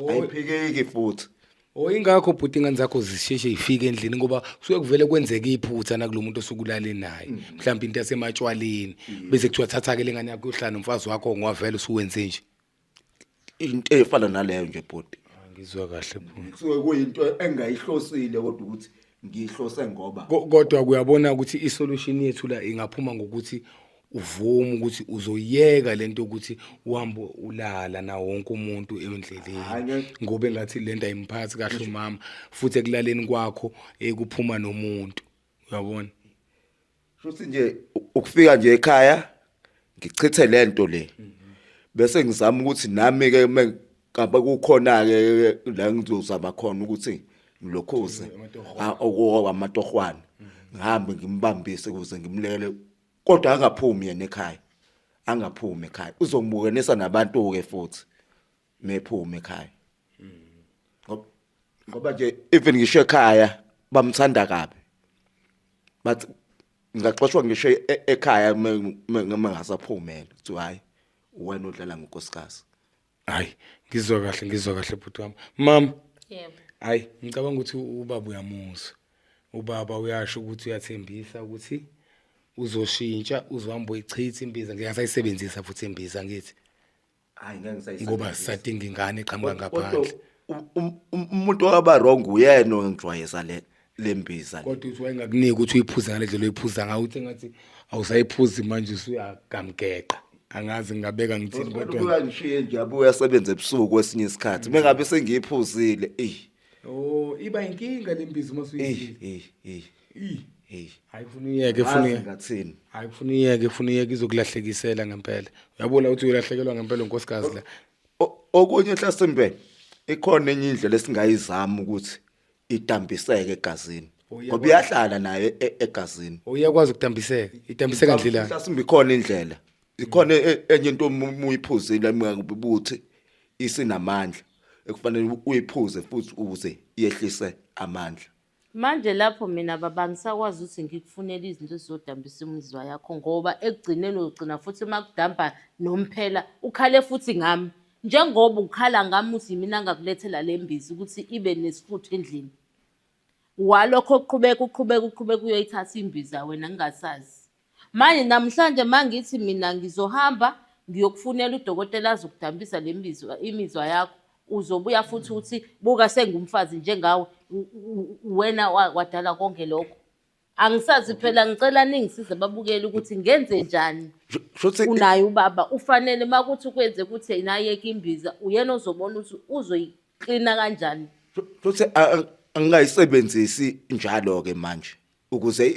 Ayiphikeki futhi. Oh ingakho bhuti ingane zakho zisheshe ifike endlini ngoba kusuke kuvele kwenzeka iphutha nakulo muntu osuke ulale naye. Mhlawumbe into yasematshwaleni bese kuthiwa thatha ke lengane yakho uyohlala nomfazi wakho ngoba vele usuwenze nje. Into efana naleyo nje bhuti. Ngizwa kahle bhuti. Kusuke kuyinto engayihlosile kodwa ukuthi ngiyihlose ngoba Kodwa kuyabona ukuthi isolution yethu la ingaphuma ngokuthi uvume ukuthi uzoyeka lento yokuthi uhambe ulala na wonke umuntu endleleni ngoba engathi lento ayimphathi kahle umama futhi ekulaleni kwakho ekuphuma nomuntu uyabona. Futhi nje ukufika nje ekhaya ngichithe lento le bese ngizama ukuthi nami ke Kaba kukhona ke la ngizozama khona ukuthi ngilokhuze okuwa amatohwane. Ngihambe ngimbambise ukuze ngimlele kodwa angaphumi yena ekhaya. Angaphumi ekhaya. Uzongibukanisa nabantu ke futhi. Mephuma ekhaya. Ngoba nje even ngisho ekhaya bamthanda kabi. Bathi ngingaxoshwa ngisho ekhaya uma ngasaphumela. Kuthiwa hayi wena odlala ngonkosikazi. Hayi, ngizwa kahle, ngizwa kahle bhuti wami. Mama, Yebo. hayi, ngicabanga ukuthi ubaba uyamuzwa. Ubaba uyasho ukuthi uyathembisa ukuthi uzoshintsha, uzohamba uyichitha imbiza, ngeke asayisebenzisa futhi imbiza ngithi. Hayi ngeke ngisayisebenzisa. Ngoba sisadinga ingane eqhamuka ngaphandle. Umuntu owaba wrong uyena ongijwayeza le lembiza le. Kodwa uthi wayengakuniki ukuthi uyiphuze ngale ndlela oyiphuza ngayo, uthi engathi awusayiphuzi manje usuyagamgeqa. Angazi ngingabeka ngithini kodwa. Uyangishiye nje abuye asebenze ebusuku kwesinye isikhathi. Mengabe sengiyiphuzile, ey. Oh, iba inkinga lembiza uma Ey, usuyidlile. ey, ey. Ey. Ey. Hayi kufuna uyeke, funa Azi uyeke. ngathini. Hayi kufuna uyeke, funa uyeke izokulahlekisela ngempela. Uyabona ukuthi uyolahlekelwa ngempela unkosikazi la. Okunye hlasimbe ikhona enye indlela esingayizama ukuthi idambiseke egazini. Oh, Ngoba iyahlala nayo egazini. Uyakwazi ukudambiseka. Idambiseka ndlela. Mhlawumbe ikhona indlela. Ikhona enye into uma uyiphuzile ukuthi isinamandla ekufanele uyiphuze futhi ukuze yehlise amandla. Manje lapho mina baba angisakwazi ukuthi ngikufunele izinto ezizodambisa imizwa yakho ngoba ekugcineni uzogcina futhi uma kudamba nomphela ukhale futhi ngami. Njengoba ukhala ngami uthi yimina engakulethela le mbiza ukuthi ibe nesifutho endlini. Walokho uqhubeka uqhubeka uqhubeka uyoyithatha imbiza wena ngingasazi. Manje namhlanje mangithi mina ngizohamba ngiyokufunela udokotela azokudambisa le mizwa imizwa yakho uzobuya futhi uthi buka sengumfazi njengawe wena wadala konke lokho. Angisazi phela ngicela ningisize babukele ukuthi ngenze njani. Shuthi Unaye ubaba ufanele makuthi kwenze ukuthi nayeke imbiza uyena ozobona ukuthi uzoyiklina kanjani. Shuthi angingayisebenzisi njalo ke manje ukuze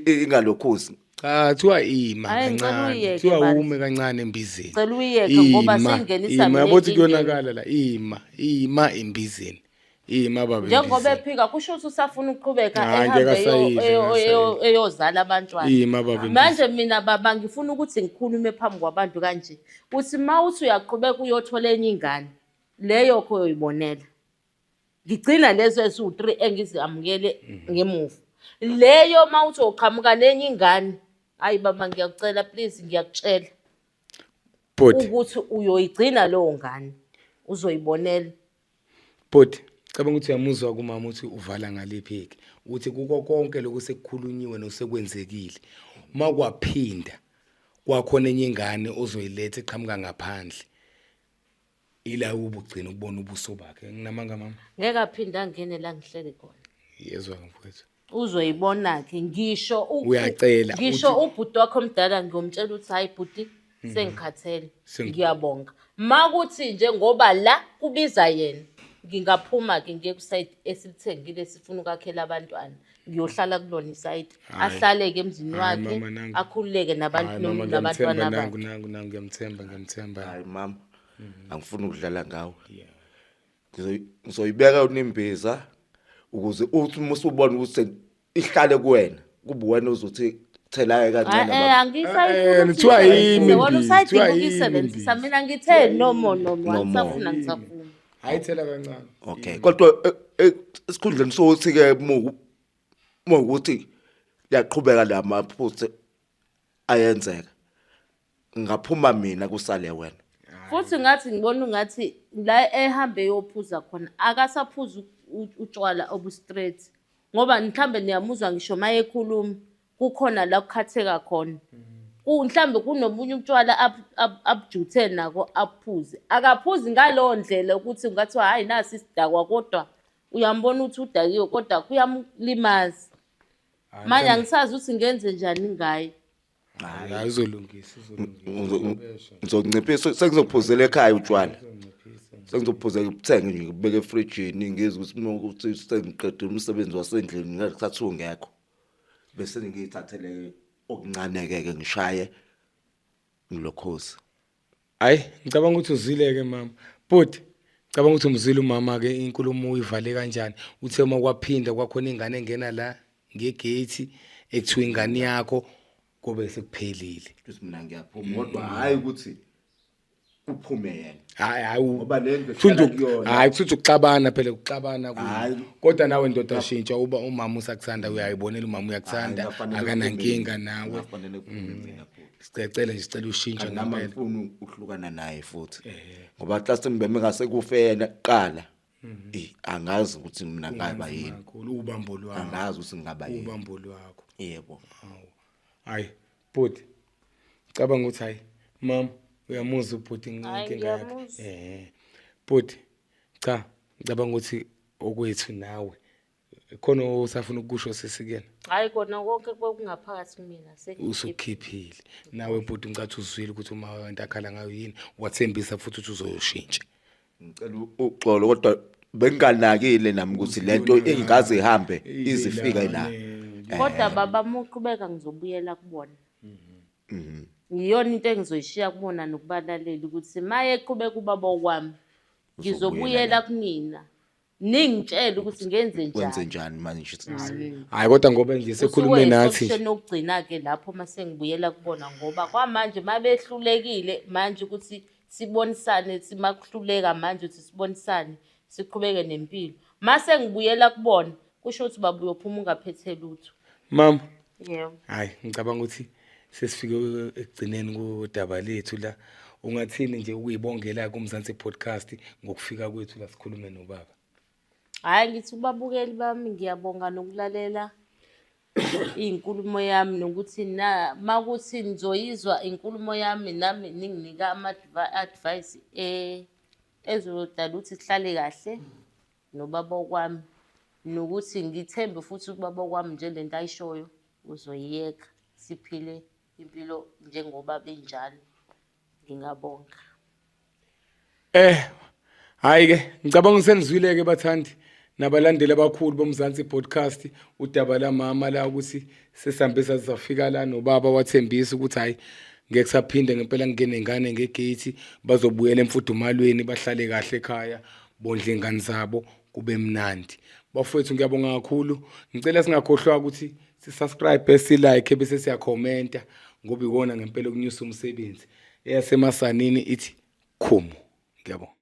ingalokhuzi. Cha, kuthiwa ima Hhayi, ngicela kancane. uyiyeke Kuthiwa bandla. ume kancane embizeni. Ngicela uyiyeke ngoba Ima, seyingenisa ima mina yabo ukuthi enkingeni. kuyonakala la. Ima, ima embizeni. Ima baba Njengoba embizeni. ephika kusho ukuthi usafuna ukuqhubeka Hhayi, ngeke ehambe asayidle, ngeke asayidle. eyozala abantwana. Ima baba embizeni. Manje mina baba ngifuna ukuthi ngikhulume phambi kwabantu kanje. Uthi uma uthi uyaqhubeka uyothola enye ingane, leyo kho uyoyibonela. Ngigcina lezo eziwu-3 engizamukele ngemuva. Leyo uma uthi uqhamuka nenye ingane, hayi baba ngiyakucela please ngiyakutshela Bhuti, ukuthi uyoyigcina leyo ngane. Uzoyibonela. bhuti, cabanga ukuthi uyamuzwa kumama ukuthi uvala ngaliphi ke. Uthi kuko konke lokhu sekukhulunyiwe nosekwenzekile. Uma kwaphinda kwakhona enye ingane ozoyiletha eqhamuka ngaphandle. Ila ubugcina ukubona ubuso bakhe. Nginamanga mama. Ngeke aphinde angene la ngihleli khona. Yezwa mfowethu. Uzoyibona-ke ngisho Uyacela, ngisho ubhuti wakho omdala ngiyomtshela ukuthi hayi bhuti sengikhathele ngiyabonga. Makuthi nje ngoba la kubiza yena ngingaphuma-ke ngiye kusayidi esilithengile sifuna ukwakhela abantwana ngiyohlala kulona isayidi ahlale-ke emzini Hhayi, wakhe mama, nangu. akhululeke nabantu Hhayi, mama, nabantwana ngiyamthemba nangu bakhe. nangu nangu ngiyamthemba ngiyamthemba. Hayi mama, angifuni ukudlala ngawe. Ngizoyibeka unimbiza ukuze uthi uma usubona ukuthi ihlale kuwena kube wena ozothi thela kancane baba. Angisayifuni Kuthiwa yimi ukuyisebenzisa. Wena imbiza, usayidinga kuthiwa yimi ukuyisebenzisa imbiza. mina ngithe no more no more No more. angisafuni angisafuni. Hayi thela kancane. Okay kodwa esikhundleni sokuthi ke mukuthi yaqhubeka la maphutha ayenzeka ngaphuma mina kusale wena. Futhi ngathi ngibona ungathi la ehambe eyophuza khona akasaphuzi utshwala obu-straight ngoba mhlambe niyamuzwa ngisho uma ekhuluma kukhona la kukhatheka khona. Mhlambe kunomunye utshwala abujuthe nako aphuze. Akaphuzi ngaleyo ndlela ukuthi kungathiwa hhayi nasi isidakwa kodwa uyambona ukuthi udakiwe kodwa kuyamlimaza. Manje angisazi ukuthi ngenze njani ngaye. Hayi uzolungisa uzolungisa. Ngizonciphisa sengizophuzela ekhaya utshwala. Sengizophuzela ukuthenge nje ngibeke efrijini ngizwe ukuthi uma ukuthi sengiqedile umsebenzi wasendlini ngakuthatha ungekho. Bese ngiyithathele okuncane ke ke ngishaye ngilokhozi. Hayi ngicabanga ukuthi uzwile ke mama. Bhuti. Cabanga ukuthi umzwile umama ke inkulumo uyivale kanjani. Uthe uma kwaphinda kwakhona ingane engena la ngegate ekuthiwa ingane yakho kobe sekuphelile. Ukuthi mina ngiyaphuma kodwa hhayi ukuthi uphume yena. Hayi hayi Ngoba le ndlu Kuthiwa esihlala kuyona- hayi kuthiwa ukuxabana phela ukuxabana Hhayi. kodwa nawe ndoda shintsha uba umama usakuthanda uyayibonela umama uyakuthanda Hhayi, ngafanele akanankinga kuphume nawe. Ngafanele kuphume mina bhuti. Sicela nje sicela ushintshe Kanti nami ngempela. angifuni ukuhlukana naye futhi. Ngoba xa sengibeme ngase kufe yena kuqala. Eh angazi ukuthi mina ngaba yini. Kakhulu ubambo lwakho. Angazi ukuthi ngingaba yini. Ubambo lwakho. Yebo. Hawu. Hayi bhuti. Cabanga ukuthi hayi mama uyamuzwa ubhuti Hhayi, inkinga yakhe. ngiyamuzwa. Eh. Bhuti cha ngicabanga ukuthi okwethu nawe khona osafuna ukusho sesikena. Hhayi kona konke kwekungaphakathi kumina Usukhiphile. Nawe bhuti ngicathi uzwile ukuthi uma into akhala ngayo yini wathembisa futhi ukuthi uzoyoshintsha. Ngicela uxolo kodwa benginganakile nami ukuthi lento ingaze ihambe izifike la. Kodwa baba uma uqhubeka ngizobuyela kubona. Iyona into engizoyishiya kubona nokubalalela ukuthi uma eqhubeka ubaba okwami ngizobuyela kunina. Ningitshele ukuthi ngenze Wenze njani. njani manje? Hayi kodwa ngoba nje sekhulume nathi nje. Option yokugcina-ke lapho uma sengibuyela kubona ngoba kwamanje uma behlulekile manje ukuthi sibonisane simakuhluleka manje ukuthi sibonisane siqhubeke nempilo. Uma sengibuyela kubona kusho ukuthi baba uyophuma ungaphethe lutho. Mama Yebo. Hayi ngicabanga ukuthi sesifike ekugcineni kodaba lethu la. Ungathini nje ukuyibongela kuMzansi Podcast ngokufika kwethu la sikhulume nobaba. Hhayi ngithi kubabukeli bami ngiyabonga nokulalela iy'nkulumo yami nokuthi na makuthi nizoyizwa inkulumo yami nami ninginika ama-advice ezodala ukuthi sihlale kahle nobaba okwami. Nokuthi ngithembe futhi ubaba okwami nje lento ayishoyo uzoyiyeka siphile impilo njengoba benjalo. Ngingabonga. Hayi ke ngicabanga senizwile ke bathandi nabalandeli abakhulu boMzansi Podcast udaba lamama la ukuthi sesambe sazafika la nobaba wathembisa ukuthi hayi ngeke saphinde ngempela ngene ngane ngegate bazobuyela emfudumalweni bahlale kahle ekhaya bondle ingane zabo kube mnandi. Bafowethu ngiyabonga kakhulu ngicela singakhohlwa ukuthi si-subscribe si-like bese siyakhomenta ngoba ikona ngempela okunyusa umsebenzi. Eyasemasanini ithi khumu. Ngiyabonga.